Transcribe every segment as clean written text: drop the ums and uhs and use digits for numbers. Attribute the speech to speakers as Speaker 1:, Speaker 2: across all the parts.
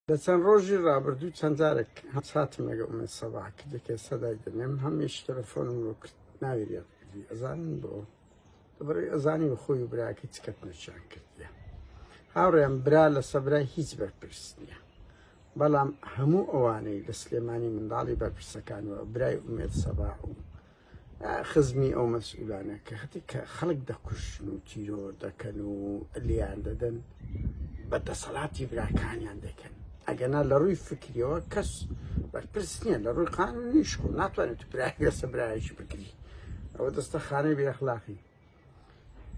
Speaker 1: لە چەند ڕۆژی ڕابردوو چەند جارێک هەم چاتم لەگەڵ ئومێد سەباح کرد کە ئێستا دایدەنێم هەمیش تەلەفۆنم بۆ کرد ناوی ڕیاض کردی ئەزانن بۆ لەبەرئەوەی ئەزانی خۆی و براکەی چ کەتنێکیان کردیە هاوڕێیان برا لەسە برای هیچ بەرپرس نییە بەڵام هەموو ئەوانەی لە سلێمانی منداڵی بەرپرسەکان و برای ئومێد سەباح و خزمی ئەو مەسئولانە کە هەتی کە خەڵک دەکوشن و تیرۆر دەکەن و لیان دەدەن بە دەسەڵاتی براکانیان دەکەن ئەگەنا لە ڕووی فکریەوە کەس بەرپرس نییە لە ڕووی قانونیش خۆ ناتوانێت تو برایەک لەسەر برایەکی بگری ئەوە دەستە خانەی بێئەخلاقی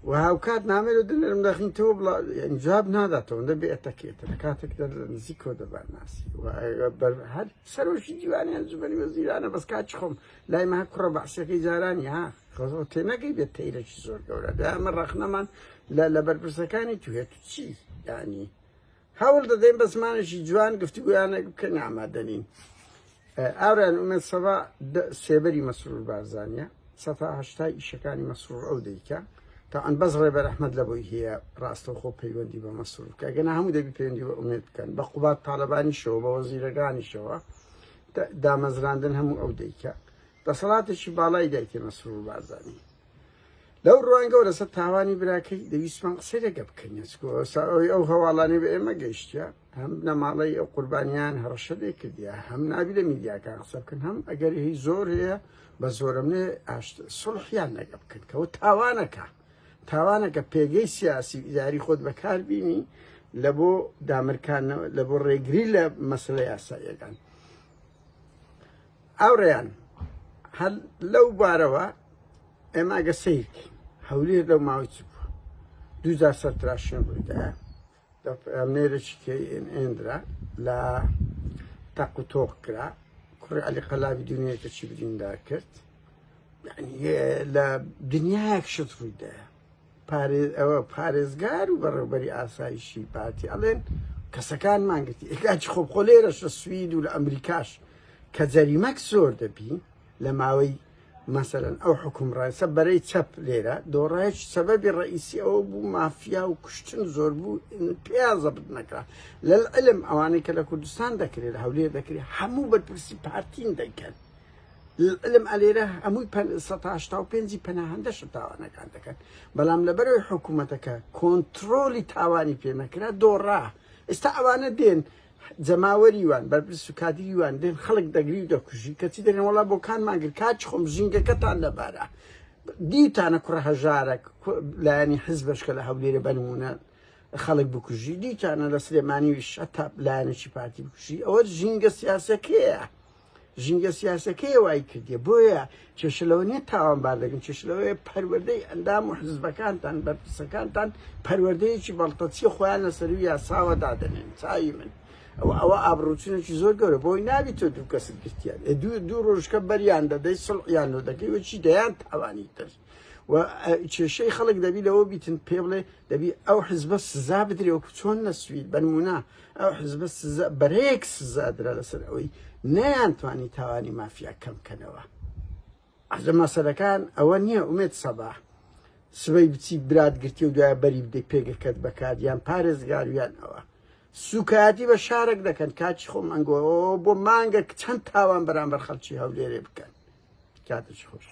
Speaker 1: و هاوکات نامەی لە دنێرم دەخین تۆ بڵا یعنی جواب ناداتەوە دە بێتەکێتە لە کاتێکدا لە نزیکەوە دەبان ناسی هەر سەرۆکی دیوانی ئەنجومەنی وەزیرانە بەس کاچ خۆم لای مە کوڕە بەعسیەکەی جارانی ها خۆ تێنەگەی بێت تەیرێکی زۆر گەورە بێ ئەمە ڕەخنەمان لە لە بەرپرسەکانی توێت چی یعنی هەوڵ دەدەین بە زمانێکی جوان گفتوگۆیانێک بکەین ئامادە نین. ئاوران ئومێد سەبا سێبەری مەسرور بارزانیە سەتا هەشتای ئیشەکانی مەسرور ئەو دەیکە تا ئەن بەس ڕێبەر ئەحمەد لە بۆی هەیە ڕاستەوخۆ پەیوەندی بە مەسرور بکە گەنا هەموو دەبی پەیوەندی بە ئومێد بکەن بە قوباد تاالبانیشەوە بە وەزیرەکانیشەوە دامەزراندن هەموو ئەو دەیکە دەسەڵاتێکی باڵای دایتێ مەسرور بارزانی لەو ڕوانگەوە لەسەر تاوانی براکەی دەویستمان قسەی لەگە بکەین ئەوی ئەو هەواڵانی بە ئێمە گەیشتە هەم بنەماڵەی ئەو قوربانیان هەڕەشە لێ کردیە هەم نابی لە میدیاکان قسە بکەن هەم ئەگەر هی زۆر هەیە بە زۆرەملێ ئاشت سڵحیان لەگە بکەن کەەوە تاوانەکە تاوانەکە پێگەی سیاسی ئیداری خۆت بەکاربینی لە بۆ دامرکانەوە لە بۆ ڕێگری لە مەسلە یاساییەکان هاوڕێیان هەر لەو بارەوە ئێمە ئەگە سەیرکەین هەولێر لەو ماوەی چ بووە دووجار سەرتراشێن ڕوویدایە ئەمنێرێکی ئێندرا لە تەق و تۆق کرا کوڕی علی قەلابی دنیایەکەچی بریندار کرد لە دنیایەک شت ڕوویدایە ئەوە پارێزگار و بەڕێوبەری ئاسایشی پارتی ئەڵێن کەسەکان مانگرتی ئێکاچ خۆ خۆ لێرەش لە سوید و لە ئەمریکاش کە جەریمەک زۆر دەبی لە ماوەی مەسەلەن ئەو حکومڕانسە بەرەی چەپ لێرە دۆڕایش سەبەبی ڕئیسی ئەوە بوو مافیا و کوشتن زۆر بوو پێیان زەبت نەکرا لەلعلم ئەوانەی کە لە کوردستان دەکرێت لە هەولێر دەکرێت هەموو بەرپرسی پارتین دەکەن لەلعلم ئەلێرە هەمووی 85 پەناهەندەش تاوانەکان دەکەن بەڵام لەبەرەوەی حکوومەتەکە کۆنتترۆلی تاوانی پێ نەکرا دۆڕا ئێستا ئەوانە دێن جەماوەری وان بەرپرس و کادری وان دێن خەڵک دەگری و دەکوژی کەچی دەرێن وەڵا بۆکانمان گرت کاک خۆم ژینگەکەتان لەبارە دیوتانە کوڕە هەژارەک لایەنی حزبەش کە لە هەولێرە بەنمونە خەڵک بکوژی دیتانە لە سلێمانی ویش هەتا لایەنێکی پارتی بکوژی ئەوە ژینگە سیاسەکەیە ژینگە سیاسەکەیە وای کردیە بۆیە کێشە لەوە نیە تاوانبار دەکەن کێشە لەوەیە پەروەردەی ئەندام و حزبەکانتان بەرپرسەکانتان پەروەردەیەکی بەڵتەچی خۆیان لە سەروی یاساوە دادەنێن چاوی من ئەوە ئەوە ئابڕوچونێکی زۆر گەورە بۆی نابی تۆ دوو کەست گرتیان دوو دوو ڕۆژکە بەریان دەدەی سڵیان لۆ دەکەی وەچی دەیان تاوانی تر و کێشەی خەڵک دەبی لەوە بیتن پێ بڵێ دەبی ئەو حزبە سزا بدرێ وەکو چۆن لە سوید بەنمونە ئەو حزبە سزا بەرەیەک سزا درا لەسەر ئەوەی نەیانتوانی تاوانی مافیا کەم کەنەوە ئەزە مەسەلەکان ئەوە نییە ئومێد سەباح سبەی بچی برات گرتی و دوای بەری بدەی پێگەکەت بەکار یان پارێزگار یان ئەوە سوکایەتی بە شارێک دەکەن کاچی خۆم ئەنگۆ بۆ مانگە چەند تاوان بەرامبەر خەڵکی هەولێرێ بکەن کاتێکی خۆش.